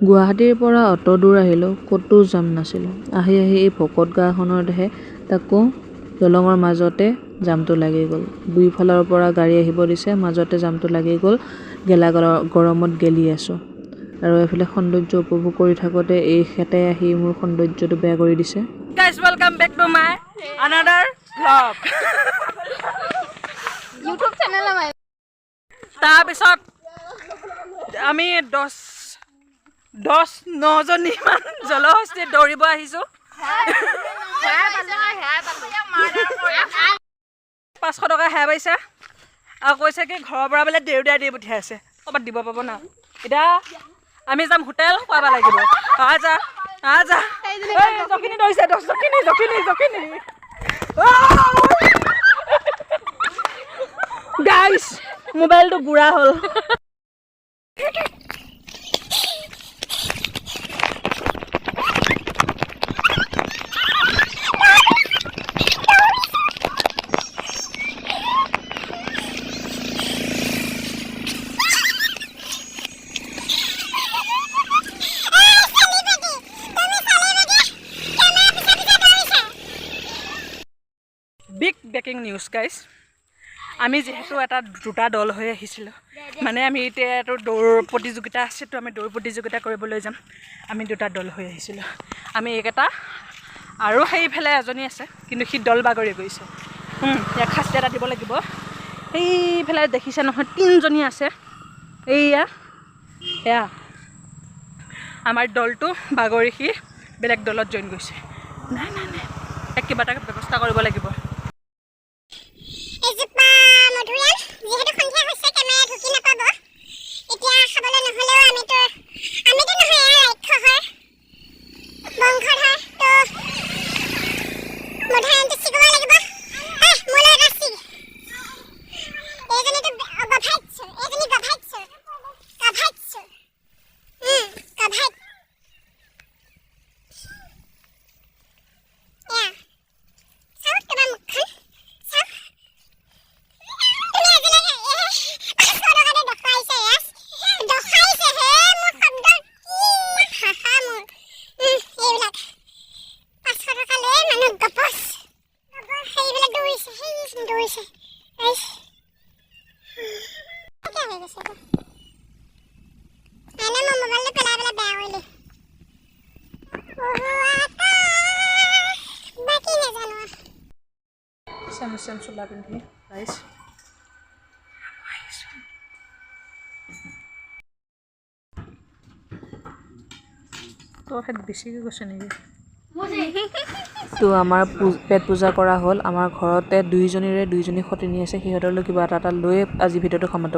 গুৱাহাটীৰ পৰা অত দূৰ আহিলোঁ, ক'তো জাম নাছিল। আহি আহি এই ভকত গাঁওখনতহে, তাকো দলঙৰ মাজতে জামটো লাগি গ'ল। দুইফালৰ পৰা গাড়ী আহিব দিছে, মাজতে জামটো লাগি গ'ল। গেলা গৰমত গেলি আছোঁ আৰু এইফালে সৌন্দৰ্য উপভোগ কৰি থাকোঁতে এইখেতে আহি মোৰ সৌন্দৰ্যটো বেয়া কৰি দিছে। Guys, welcome back to my another vlog. YouTube channel আমাৰ। তাৰপিছত আমি দহ দহ নজনীমান জলহস্তিত দৌৰিব আহিছোঁ। 500 টকা হেৰাই পাইছে আৰু কৈছে কি ঘৰৰ পৰা বোলে দেউতাই দি পঠিয়াইছে, ক'ৰবাত দিব পাব না। এতিয়া আমি যাম হোটেল, খুৱাব লাগিব। আহ যা, আহ যা। এই, জখিনি ধৰিছে, জখিনি, জখিনি, জখিনি। গাইছ, মোবাইলটো বুঢ়া হ'ল। বিগ ব্ৰেকিং নিউজ গাইছ। আমি যিহেতু এটা দুটা দল হৈ আহিছিলোঁ, মানে আমি এতিয়া এইটো দৌৰ প্ৰতিযোগিতা আছে, তো আমি দৌৰ প্ৰতিযোগিতা কৰিবলৈ যাম। আমি দুটা দল হৈ আহিছিলোঁ, আমি এইকেইটা আৰু সেইফালে এজনী আছে, কিন্তু সি দল বাগৰি গৈছে। ইয়াক শাস্তি এটা দিব লাগিব। সেইফালে দেখিছে নহয়, তিনিজনী আছে। এইয়া এয়া আমাৰ দলটো বাগৰি সি বেলেগ দলত জইন কৰিছে। নাই নাই নাই, ইয়াক কিবা এটা ব্যৱস্থা কৰিব লাগিব। এজোপা মধুৰিআম। যিহেতু সন্ধিয়া হৈছে, কেমেৰা ঢুকি নাপাব। এতিয়া খাবলৈ নহ'লেও আমিতো নহয়, এয়া ৰাক্ষসৰ বংশধৰ, তো মধুৰিআমটো ছিগিব লাগিব। ঐ, মোলৈ এটা ছিগ। এইজনীতো গভাইত চোৰ, এইজনী গভাইত চোৰ, গভাইত চোৰ, গভাইত। এয়া চাওক, তোমাৰ মুখখন চাওক। তুমি আজিলৈকে 500 টকাটো দেখুৱাইছে, ইয়াছ দখাইছে। হে, মোৰ শব্দ কি ভাষা মোৰ। এইবিলাক 500 টকা লৈ মানুহ গপচ। সেইবিলাক দৌৰিছে, সেই দৌৰিছে। ইছ, কেনেকে হৈ গৈছে এইটো? নাই নাই, মই মোবাইলটো পেলাই পেলাই বেয়া কৰিলো। বাকী নাজানো আৰু। চেম চেম চোলা পিন্ধি গাইছ আহিছোঁ। তোৰ ঠাইত বেছিকৈ গৈছে নেকি? তো আমাৰ পেট পূজা কৰা হ'ল। আমাৰ ঘৰতে দুইজনীৰে দুইজনী সতিনী আছে, সিহঁতলৈ কিবা এটা এটা লৈ আজি ভিডিঅ'টো সমাপ্ত।